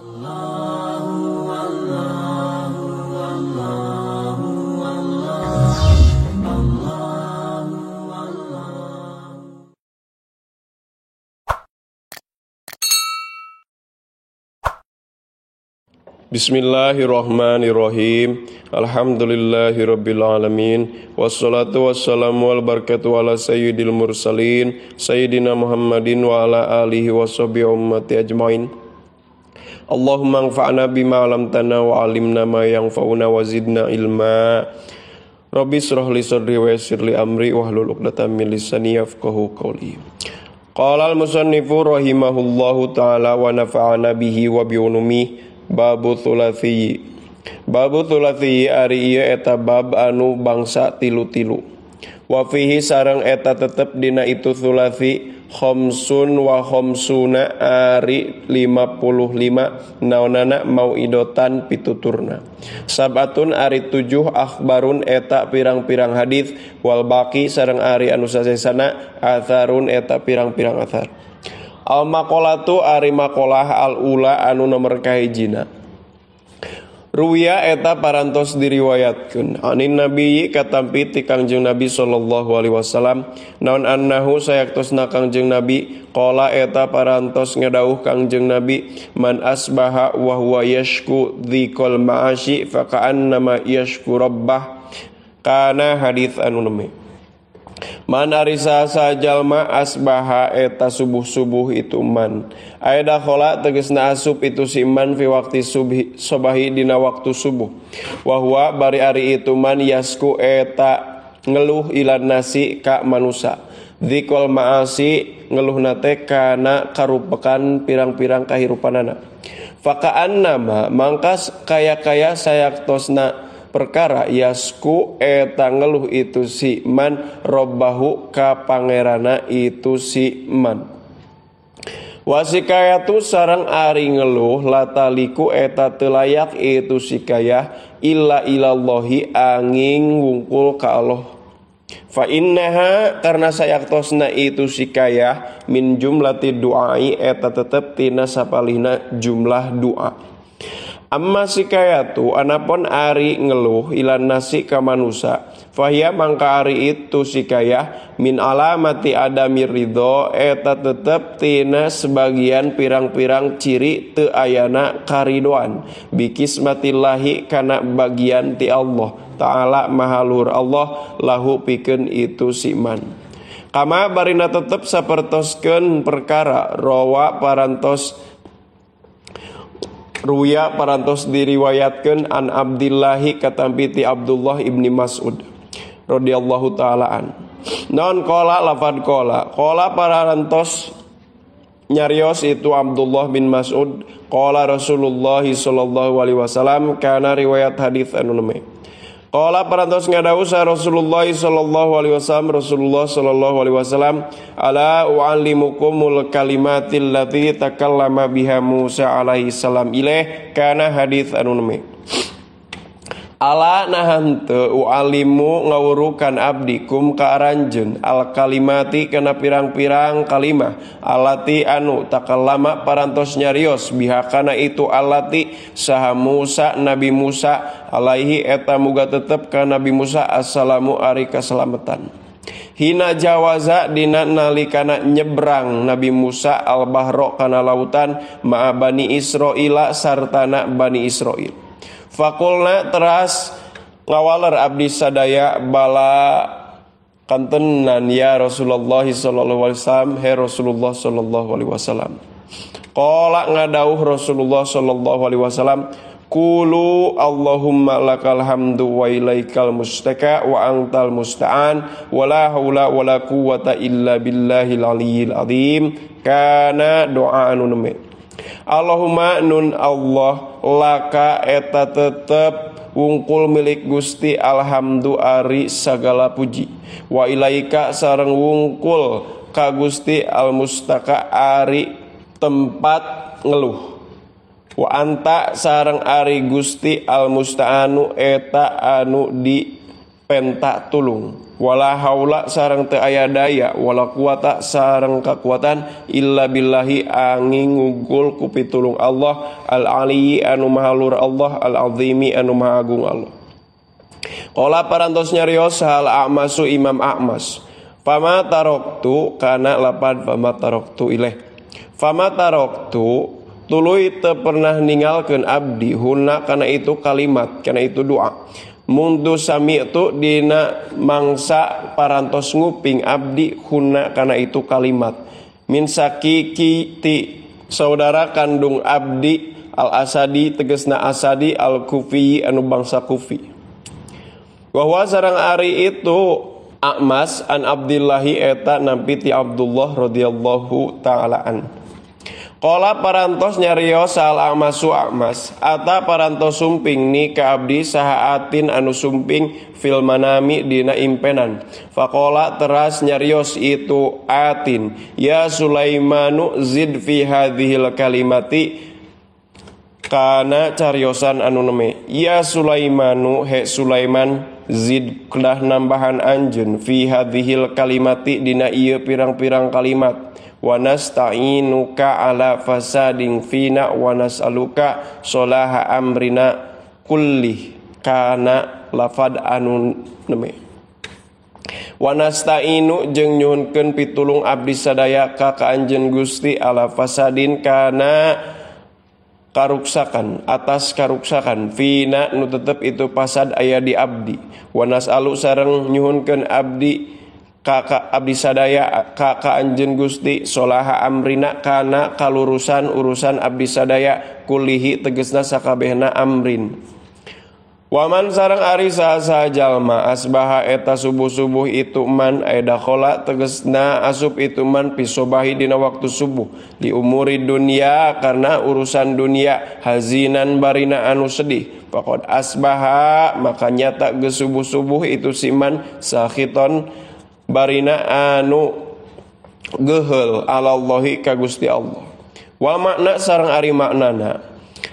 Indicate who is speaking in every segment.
Speaker 1: Bismillahirrahmanirrahim. Alhamdulillahirabbil alamin. Wassalatu wassalamu wal barakatuh ala sayyidil mursalin sayyidina Muhammadin wa ala alihi washabihi ummati ajmain. Allahumma anfa'na bima 'allamtana wa 'allimna ma yanfa'una wa zidna ilma. Rabbi israh li sadri wa yassir li amri wahlul 'uqdatam min lisani yafqahu qawli. Qala al-musannifu rahimahullahu ta'ala wa nafa'ana bihi wa bi ulumihi. Babu thulathi. Babu thulathi ari ieu eta bab anu bangsa tilu-tilu. Wa fihi sareng eta tetep dina itu thulathi khamsun wa khamsuna ari 55 naonana mauidotan pituturna. Sabatun ari 7 akhbarun eta pirang-pirang hadis wal baqi sareng ari anu sasesana atharun eta pirang-pirang athar. Al maqalatu ari maqalah al ula anu nomor kahijina. Ruwiya eta parantos diriwayatkeun anin nabiyyi katampi ti Kangjeng Nabi sallallahu alaihi wasallam naon annahu sayaktosna Kangjeng Nabi qala eta parantos ngadauh Kangjeng Nabi man asbaha wa huwa yashku dzikal ma'ashi fa ka'annama yashku rabbah kana hadits anu neme. Man arisa sajalma asbaha eta subuh-subuh itu man. Aida khola tegesna asup itu si man fi waktu subhi sobahi dina waktu subuh. Wa huwa bari ari itu man yasku eta ngeluh ilan nasi ka manusa. Dzikol ma'asi ngeluhna teh kana karupekan pirang-pirang kahirupanana. Faka'an nama mangkas kaya-kaya sayaktosna perkara yasku eta ngeluh itu si man robbahu ka pangerana itu si man. Wasikayatu sareng ari ngeluh lataliku eta teu layak itu sikayah illa ilallahi angin wungkul ka Allah. Fa innaha karena sayaktosna itu sikayah min jumlati du'ai eta tetep tina sapalihna jumlah doa. Amma sikayatu anapun ari ngeluh ilan nasi ka manusa fahia mangka ari itu sikayah min alamati adamir ridho eta tetep tina sebagian pirang-pirang ciri teu ayana karidoan bikismatillahi kana bagian ti Allah ta'ala maha luhur Allah lahu pikeun itu siman. Kama barina tetep sapertoskeun perkara rawa parantos Ruya parantos diriwayatkeun an Abdillahi katampi ti Abdullah ibni Mas'ud radhiyallahu taala an. Non qala lafad qala. Qala parantos nyarios itu Abdullah bin Mas'ud qala Rasulullah sallallahu alaihi wasallam kana riwayat hadis anu neme. Qala parantos ngadawuh Rasulullah sallallahu alaihi wasallam Rasulullah sallallahu alaihi wasallam ala uallimukumul kalimatil lati takallama biha Musa alaihi salam ilaih kana hadis anu neme. Ala nahan teu ualimu ngawurukan abdi kum ka aranjeun al kalimati kana pirang-pirang kalimah alati anu takallama parantos nyarios biha kana itu alati saha Musa Nabi Musa alaihi eta muga tetep ka Nabi Musa assalamu ari kaselamatan. Hina jawaza dina nalikana nyebrang Nabi Musa al bahro kana lautan ma'a Bani Israila sartana Bani Israil. Fakulna teras ngawaler abdi sadaya bala kantenan ya Rasulullah sallallahu alaihi wasallam he Rasulullah sallallahu alaihi wasallam. Qala ngadauh Rasulullah sallallahu alaihi wasallam qulu Allahumma lakal hamdu wa ilaikal mustaka wa antal musta'an wa la haula wa la quwwata illa billahil aliyyil azim kana doa anu neme. Allahumma nun Allah laka eta tetep wungkul milik Gusti alhamdu ari sagala puji wa ilaika sareng wungkul ka Gusti almustaka ari tempat ngeluh wa anta sareng ari Gusti almusta'anu eta anu di penta tulung wala haula sareng teu aya daya wala quwata sareng kakuatan illa billahi angin ngugul ku pitulung Allah al aliyyi anu maha luhur Allah al azimi anu maha agung Allah. Qala parantos nyarios hal a'masu Imam A'mas fama taroktu kana lapan fama taroktu ilaih fama taroktu tuluy teu pernah ninggalkeun abdi hunna kana itu kalimat kana itu doa mundu sami'tu dina mangsa parantos nguping abdi hunna kana itu kalimat min sakiki ti saudara kandung abdi al asadi tegesna asadi al kufi anu bangsa kufi wa huwa sareng ari itu A'mas an Abdillahi eta nampi ti Abdullah radhiyallahu taala an. Qala parantos nyarios sal A'masu A'mas ata parantos sumping ni ka abdi sahaatin anu sumping fil manami dina impenan. Faqala teras nyarios itu atin ya Sulaimanu zid fi hadhil kalimati kana cariosan anu neme ya Sulaimanu he Sulaiman zid kedah nambahan anjeun fi hadhil kalimati dina ieu pirang-pirang kalimat wa nasta'inuka ala fasadin fina wa nas'aluka solaha amrina kullih kana lafad anu neme wa nasta'inu jeung nyuhunkeun pitulung abdi sadaya ka anjeun Gusti ala fasadin kana karuksakan atas karuksakan fina nu tetep itu pasad aya di abdi wa nas'alu sareng nyuhunkeun abdi ka abdi sadaya ka anjeun Gusti solaha amrina kana kalurusan urusan abdi sadaya kulihi tegesna sakabehna amrin. Waman sareng ari saha jalma asbaha eta subuh-subuh itu man aidakhola tegesna asup itu man pisobahi dina waktu subuh di umuri dunia karena urusan dunia hazinan barina anu sedih faqad asbaha maka nyata geus subuh-subuh itu siman sakhiton barina anu geuheul alallahi ka Gusti Allah. Wa makna sareng ari maknana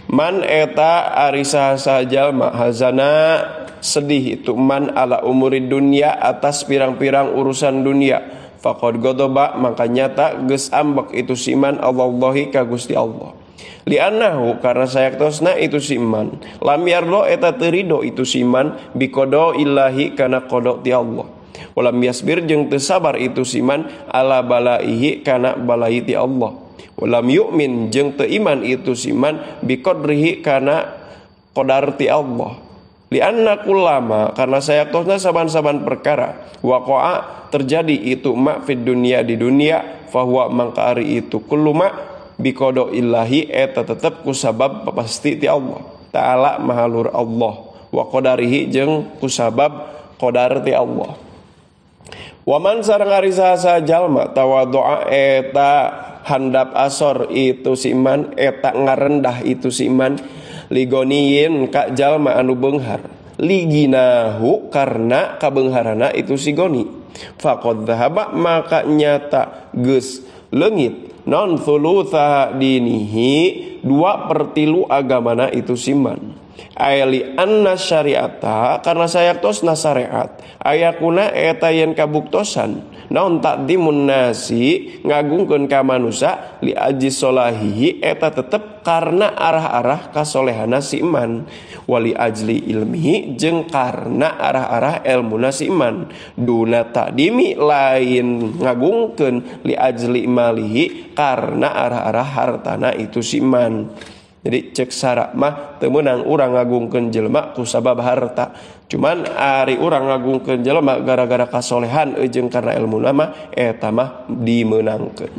Speaker 1: man eta ari saha jalma hazana sedih itu man ala umuri dunia atas pirang-pirang urusan dunia faqad ghadaba maka nyata geus ambek itu siman Allahi ka Gusti Allah li'annahu karena sayaktosna itu siman lam yardo eta teu rido itu siman biqada illahi kana qada ti Allah walam yasbir jeung teu sabar itu siman ala balaihi kana balai ti Allah walam yu'min jeung teu iman itu siman biqadrihi kana qadar ti Allah li'anna kullama karena sayaktosna saban-saban perkara waqa'a terjadi itu ma fid dunia di dunia fahuwa mangka ari itu kullu ma biqada illahi eta tetep kusabab pasti ti Allah ta'ala maha luhur Allah wa qadarihi jeung kusabab qadar ti Allah. Waman sareng ari saha jalma tawadhu'a eta handap asor itu siman eta ngarendah itu siman ligoniyin ka jalma anu beunghar liginahu karena kabeungharana itu si goni faqad dhahaba maka nyata geus leungit non thulutha dinihi 2/3 agamana itu siman ayali anna syariata karena sayaktosna syariat ayakuna eta yen kabuktosan naon takdimun nasi ngagungkeun ka manusa li aji solahihi eta tetep karena arah-arah kasolehana si iman wali ajli ilmihi jeung karena arah-arah elmuna si iman duna takdimi lain ngagungkeun li ajli malihi karena arah-arah hartana itu si iman. Jadi cek sara mah teu meunang urang ngagungkeun jelema ku sabab harta. Cuman ari urang ngagungkeun jelema gara-gara kasolehan jeung karena ilmuna mah eta mah dimeunangkeun.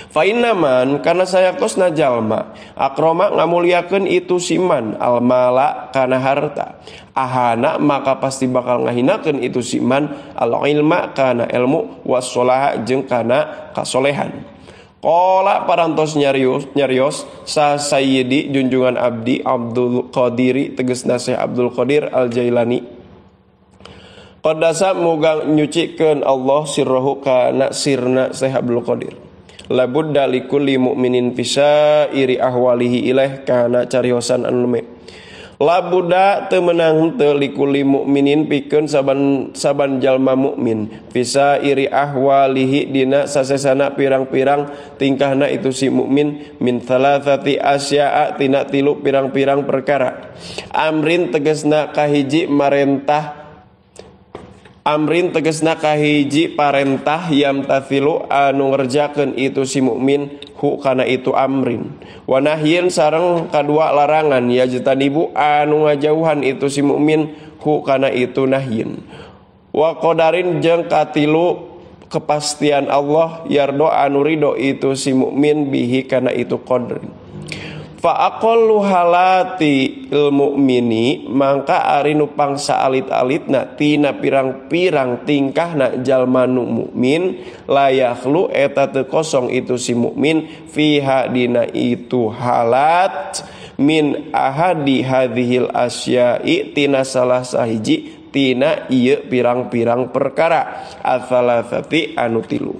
Speaker 1: Fa innaman karena sayaktosna jalma akroma ngamuliakeun itu siman almala kana harta. Ahana maka pasti bakal ngahinakeun itu siman al ilma kana ilmu wassolaha jeung kana kasolehan. Qala parantos nyarios sa sayyidi junjungan abdi Abdul Qadiri tegesna Syekh Abdul Qadir Al Jailani Qadasa muga nyucikeun Allah sirruhu kana sirna Syekh Abdul Qadir labudda likulli mu'minin fi sa'iri ahwalihi ilaih kana cariosan anu lume. Labuda teu meunang teu likuli mukminin pikeun saban jalma mukmin fisa iri ahwalihi dina sasesana pirang-pirang tingkahna itu si mukmin min thalathati asya'a tina tilu pirang-pirang perkara. Amrin tegasna kahiji marentah, amrin tegasna kahiji parentah yamtathilu anu ngerjakeun itu si mukmin hu kana itu amrin. Wa nahyin sareng kadua larangan yajtanibu anu ngajauhan itu si mukmin hu kana itu nahyin. Wa qadarin jeung katilu kepastian Allah yardo anu ridho itu si mukmin bihi kana itu qadrin. Fa aqallu halati il mukmini mangka ari nu pangsa alit-alitna tina pirang-pirang tingkahna jalma nu mukmin layakhlu eta teu kosong itu si mukmin fiha dina itu halat min ahadi hadhil asya'i tina salah sahiji tina ieu pirang-pirang perkara athalathati anu tilu.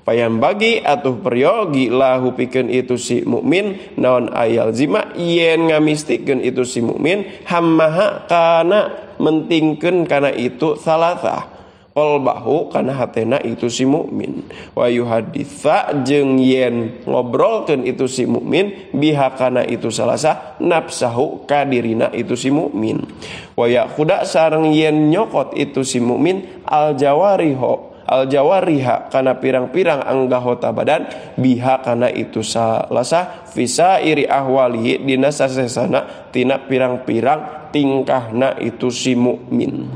Speaker 1: Payan bagi atuh peryogi lahu pikeun itu si mukmin naon ayal zima yen ngamistikeun itu si mukmin hammaha kana mentingkeun kana itu salasah qalbahu kana hatena itu si mukmin wa yuhaditsa jeung yen ngobrolkeun itu si mukmin biha kana itu salasah nafsahu ka dirina itu si mukmin wa yaquda sareng yen nyokot itu si mukmin al jawariho al jawariha kana pirang-pirang anggahota badan biha kana itu salasah fisa iri ahwalihi dina sasesana tina pirang-pirang tingkahna itu si mukmin.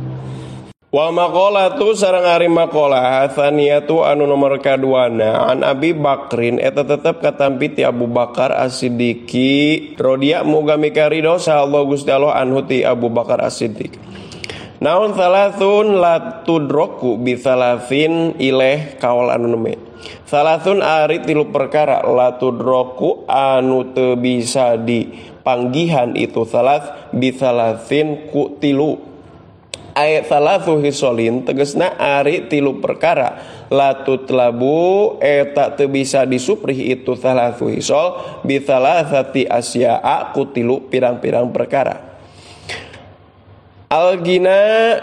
Speaker 1: Wal maqalatu sareng ari maqalah tsaniyatu anu nomor kaduana an Abi Bakrin eta tetep katampi ti Abu Bakar As-Siddiqi radhiyallahu muga mika ridho saha Allah Gusti Allah anhu ti Abu Bakar As-Siddiq. Naon thalathun la tudroku bi thalathin ileh kaol anu neme. Thalathun ari tilu perkara la tudroku anu teu bisa dipanggihan itu thalath bi thalathin ku tilu. Ayat thalathu hisolin tegesna ari tilu perkara la tutlabu eta teu bisa disuprih itu thalathu hisol bi thalathati asya'a ku tilu pirang-pirang perkara. Algina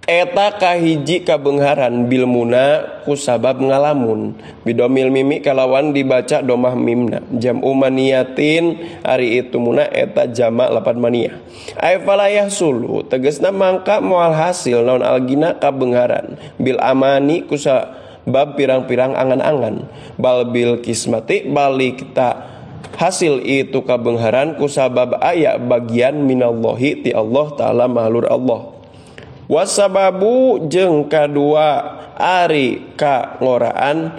Speaker 1: eta kahiji kabeungharan bilmuna ku sabab ngalamun bidomil mimi kalawan dibaca domah mimna jam'u maniatin ari itu muna eta jama lapan mania ay falayah sulu tegesna mangka moal hasil naon algina kabeungharan bil amani ku sabab pirang-pirang angan-angan bal bil kismati balik ta hasil itu kabeungharan ku sabab aya bagian minallahi ti Allah ta'ala mahlur Allah. Wasababu jeung kadua ari kangoraan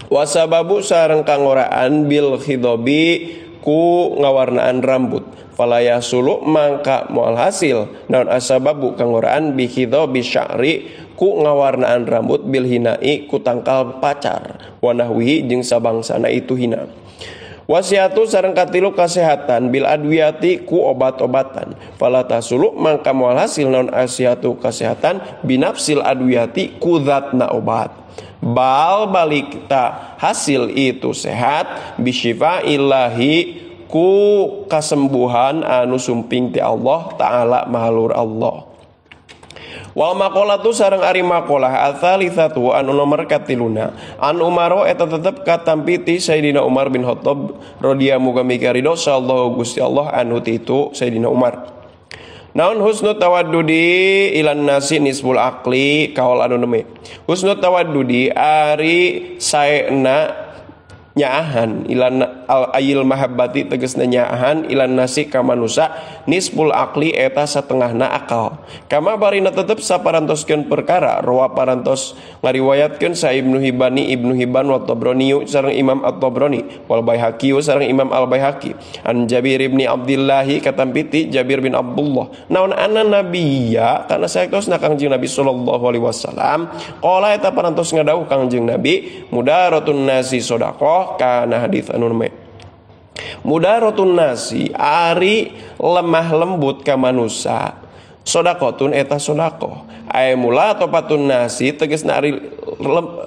Speaker 1: wasababu sareng kangoraan bil khidobi ku ngawarnaan rambut falaya sulu mangka moal hasil naon asababu kangoraan bi khidobi sya'ri ku ngawarnaan rambut bil hinai ku tangkal pacar wanahwihi jeung sabangsana itu hina. Wasiatu sareng katilu kasehatan bil adwiyati ku obat-obatan fala tasulu mangka moal hasil naon asiatu kasehatan binafsil adwiyati ku zatna obat bal balik ta hasil itu sehat bisyifa ilahi ku kasembuhan anu sumping ti Allah ta'ala mahalur Allah. Wal maqalatu sareng ari maqalah atsalisatu anu nomor katiluna an Umaro eta tetep katampi ti Sayyidina Umar bin Khattab radhiyallahu muga mika ridho sallallahu Gusti Allah anhu ti itu Sayyidina Umar. Naon husnut tawaddudi ilan nasi nisbul aqli kaol anu neme. Husnut tawaddudi ari saena nyaahan ilan al ayil mahabbati tegesna nyaahan ilan nasi ka manusa nisbul akli eta satengahna akal kama barina tetep saparantoskeun perkara rawa parantos ngariwayatkeun sa Ibnu Hibani Ibnu Hibban wa Tabrani sareng Imam At-Tabrani wal Baihaqi sareng Imam Al-Baihaqi an Jabir bin Abdullah katampiti Jabir bin Abdullah naon anna nabiyya kana saektosna Kangjeng Nabi sallallahu alaihi wasallam qala eta parantos ngadawuh Kangjeng Nabi mudaratun nasi sedekah kana hadits anu neme mudaratun nasi ari lemah lembut ka manusa sedekahun eta sedekah ay mula topatun nasi tegasna ari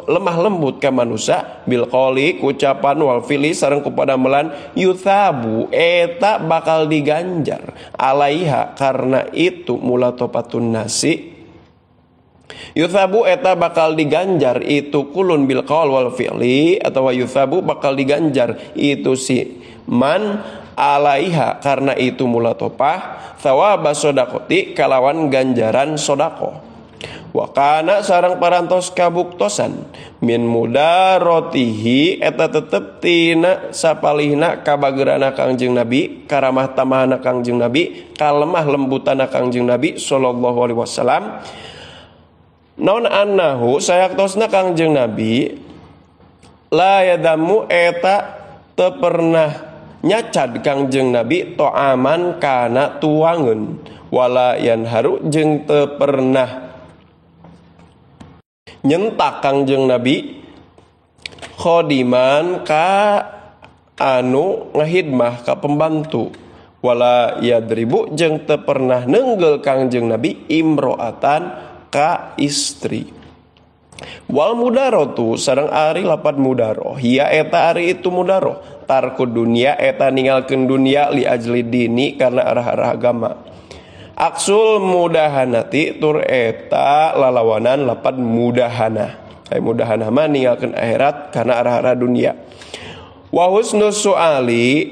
Speaker 1: lemah lembut ka manusia bil qoli ucapan wal fili sareng kupadamelan yuthabu eta bakal diganjar alaiha karena itu mulatofatun nasi yuthabu eta bakal diganjar itu kulun bil qaul wal fi'li atau yuthabu bakal diganjar itu si man alaiha karena itu mulatopah thawaba sodakoti kalawan ganjaran sodako. Wa kana sareng parantos kabuktosan min mudarotihi eta tetep tina sapalihna kabagerana Kangjeng Nabi karamah tamahana Kangjeng Nabi kalemah lembutana Kangjeng Nabi sallallahu alaihi wasallam non annahu sayaktosna Kangjeng Nabi la yadamu eta teu pernah nyacad Kangjeng Nabi to'aman kana tuangeun wala yanharu jeung teu pernah nyentak Kangjeng Nabi khodiman ka anu ngahidmah ka pembantu wala yadribu jeung teu pernah nenggel Kangjeng Nabi imro'atan ka istri. Wal mudarotu sareng ari lapat mudaro hiya eta ari itu mudaro tarku dunia eta ninggalkeun dunia li ajli dini karena arah-arah agama. Aksul mudahanati tur eta lalawanan lapan mudahana. Ai mudahana mah ninggalkeun akhirat karena arah-arah dunia. Wa husnus suali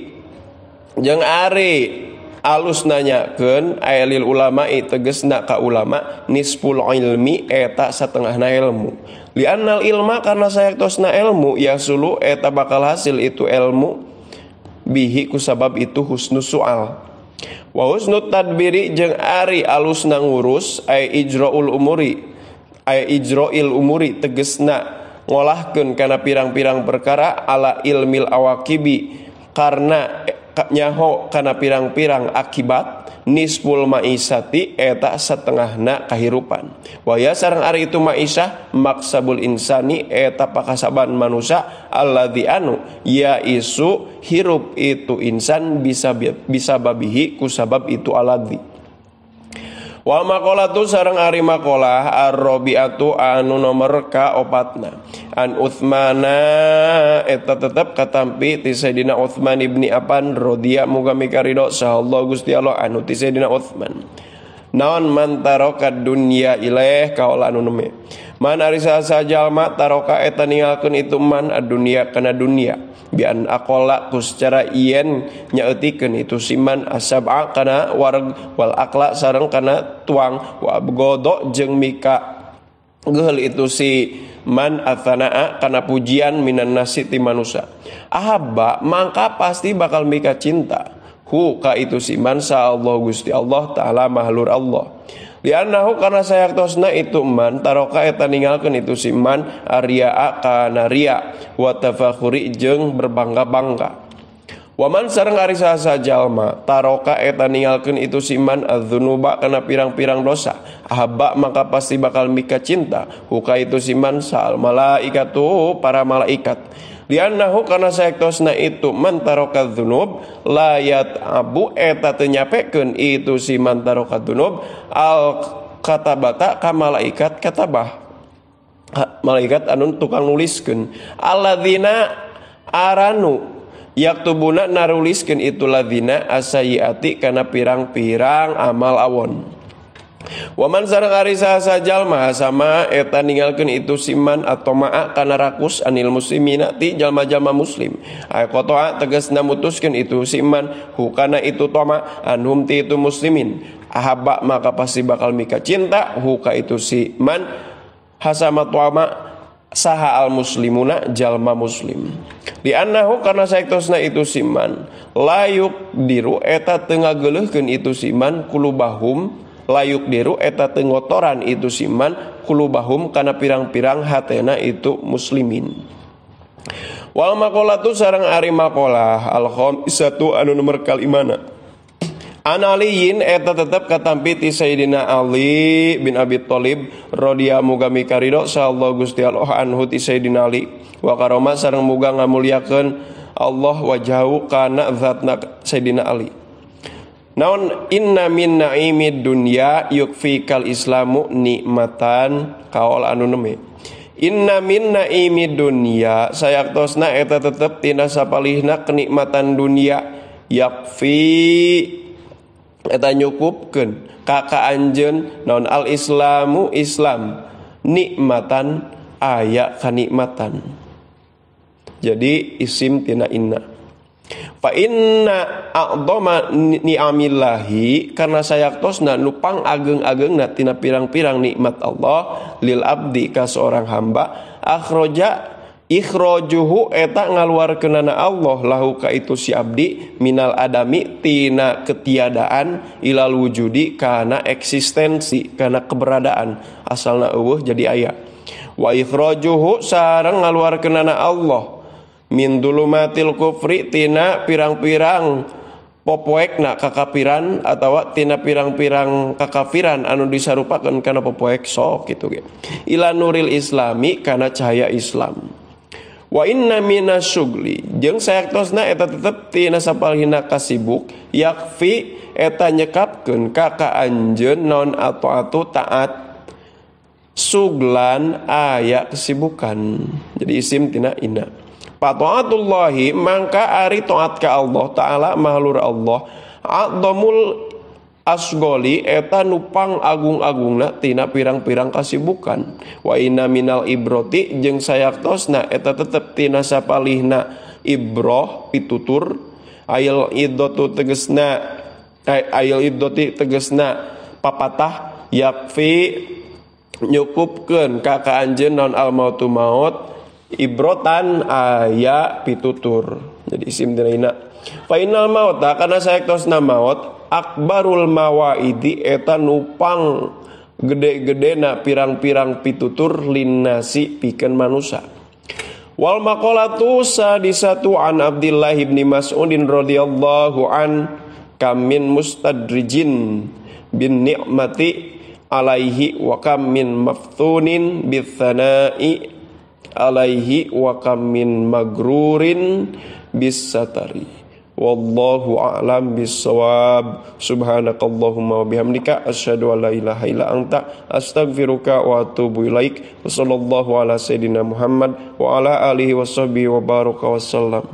Speaker 1: jeung ari alus nanyakeun ailil ulama'i tegesna ka ulama nisful ilmi eta satengahna ilmu. Li'annal ilma karena sayaktosna ilmu yasulu eta bakal hasil itu ilmu bihi kusabab itu husnus sual. Wa husnut tadbiri jeung ari alusna ngurus ay ijraul umuri ay ijrail umuri tegesna ngolahkeun kana pirang-pirang perkara ala ilmil awakibi karena nyaho kana pirang-pirang akibat nisful maisati eta setengahna kahirupan. Wa ya sareng ari itu maisah maksabul insani eta pakasaban manusia alladzi anu ya isu hirup itu insan bisa babihi kusabab itu alladzi. Wa maqalatu sareng ari maqalah ar-rabi'atu anu nomor ka opatna an Utsmana eta tetep katampi ti Sayyidina Utsman ibni Affan radhiyallahu muga mikaridho saha Allah Gusti Allah anu ti Sayyidina Utsman. Naon man taraka dunya ilaih kaola anu neme man ari saha jalma taroka eta ninggalkeun itu man ad-dunya kana dunya bian aqalla ku secara yen nyaeutikeun itu siman asab'a kana wareg wal akla sareng kana tuang wa abgodo jeung mika geul itu si man athanaa kana pujian minan nasi ti manusa ahabba mangka pasti bakal mika cinta hu ka itu si man sa Allah Gusti Allah taala mahlur Allah. Li'annahu karena sayaktosna itu man taroka eta ninggalkeun itu si man ariyaa kana riya wa tafakhuri jeung berbangga-bangga. Wa man sareng ari saha jalma taroka eta ninggalkeun itu si man adzunuba kana pirang-pirang dosa ahabba maka pasti bakal mika cinta huka itu si man sal malaikatu para malaikat. Li'annahu karena sayaktosna itu man taroka dzunub layat abu eta teu nyapekeun itu si man taroka dzunub al katabata ka malaikat katabah malaikat anu tukang nuliskeun alladzina aranu yaktubuna naruliskeun itu ladzina asayiati kana pirang-pirang amal awon. Waman sareng ari saha jalma sama eta ninggalkeun itu siman atau ma'a kana rakus anil muslimina ti jalma-jalma muslim. Ay qata'a tegasna mutuskeun itu siman hukana itu toma anhum ti itu muslimin. Ahabba maka pasti bakal mika cinta huka itu siman hasama tuama saha al muslimuna jalma muslim. Li'annahu karena saektosna itu siman layuk diru eta teu ngageuleuhkeun itu siman kulubahum layuk diru eta teu ngotoran itu siman kulubahum kana pirang-pirang hatena itu muslimin. Wal maqalatu sareng ari maqalah al khamisatu anu nomor kalimana an Aliyin eta tetep katampi ti Sayyidina Ali bin Abi Thalib radhiyallahu muga mikaridho saha Gusti Allah anhu ti Sayyidina Ali wa karoma sareng muga ngamuliakeun Allah wajahu kana zatna Sayyidina Ali. Naon inna min naimid dunya yukfikal islamu nikmatan kaol anu neme. Inna min naimi dunya sayaktosna eta tetep tina sapalihna kenikmatan dunia yakfi eta nyukupkeun ka ka anjeun naon al islamu islam nikmatan aya kanikmatan. Jadi isim tina inna. Fa inna a'dhama ni'amillahi karena sayaktosna nu pang ageng-agengna tina pirang-pirang nikmat Allah lil abdi ka seorang hamba akhraja ikhrajuhu eta ngaluarkeunana Allah lahu ka itu si abdi minal adami tina ketiadaan ilal wujudi kana eksistensi kana keberadaan asalna eueuh jadi aya wa ikhrajuhu sareng ngaluarkeunana Allah min dulumatil kufri tina pirang-pirang popoekna kakafiran atawa tina pirang-pirang kakafiran anu disarupakeun kana popoek sok kitu ge ila nuril islami kana cahaya Islam. Wa inna minasyugli jeung sayaktosna eta tetep tina sapalihna kasibuk yakfi eta nyekapkeun ka ka anjeun naon atu taat suglan aya kesibukan. Jadi isim tina inna. Pataatullahi mangka ari taat ka Allah Ta'ala mahlur Allah a'dhamul asgoli eta nupang agung-agungna tina pirang-pirang kasibukan. Wa inna minal ibroti jeung sayaktosna eta tetep tina sapalihna ibroh pitutur ayil iddatu tegesna ayil iddati tegesna papatah yakfi nyukupkeun ka ka anjeun naon al mautu maut ibrotan aya pitutur. Jadi isim tina inna. Fa innal mauta kana sayaktosna maut akbarul mawaidi eta nupang gede-gedena pirang-pirang pitutur linnasi pikeun manusa. Wal maqalatu sadisatu an Abdullah ibni Mas'udin radhiyallahu an kam min mustadrijin bin ni'mati alaihi wa kam min maftunin bitsana'i alaihi wa kam min magrurin bisatari. Wallahu a'lam bissawab. Subhanakallahumma wa bihamdika asyhadu an la ilaha illa anta astaghfiruka wa atubu ilaik. Wassallallahu ala sayidina Muhammad wa ala alihi washabbihi wa baraka wasallam.